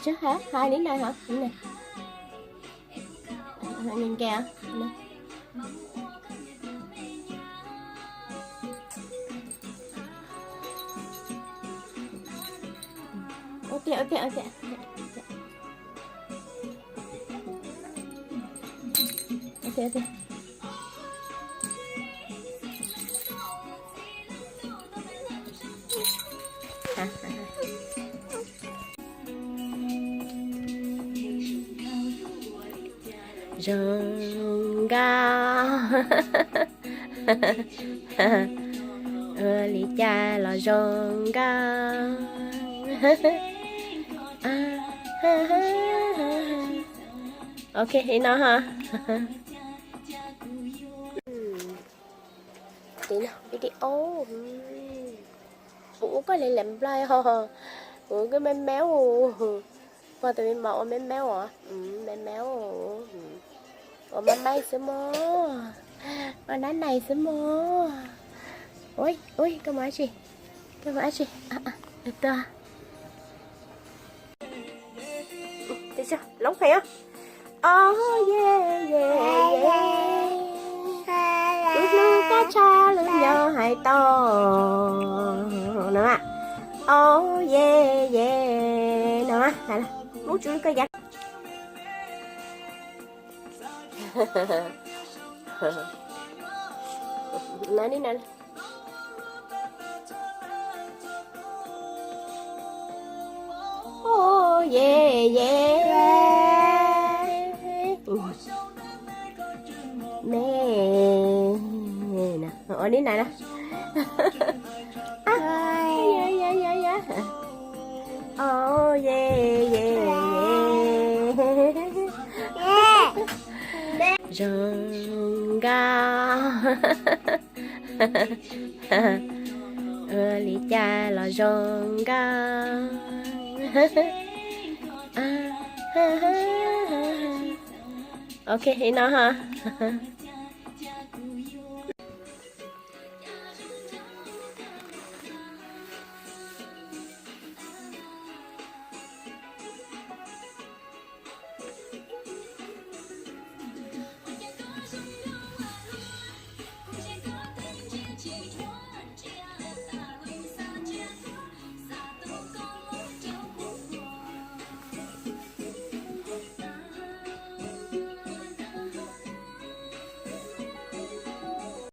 Hais li ntawd hov. Nkees nkees. Ua tiag ua tiag ua tiag. Zoo nkauj. Ua li cas los zoo nkauj. Ok, li no ha. Video. Kuv ua koj li lem nplai ho. Kuv koj me me. Pog tus me mos ua me me os. Me me. Ua mab maib xwb mog. Ua nab nais xwb mog. Ui, ui, koj mus dab tsi? Koj mus dab tsi? Tus loob pheej os. Os, ye, ye, ye. Kuv hlub koj tshaj lub nyoog hais tau. No mas. Os, ye, ye. No mas, hais los. Muab tsuj koj yav. No ni no. Os, ye, ye. Me. Ua li ntawd na. Os, ye, ye, ye. Zoo nkauj. Ua li cas los zoo nkauj. Ok, li no ha.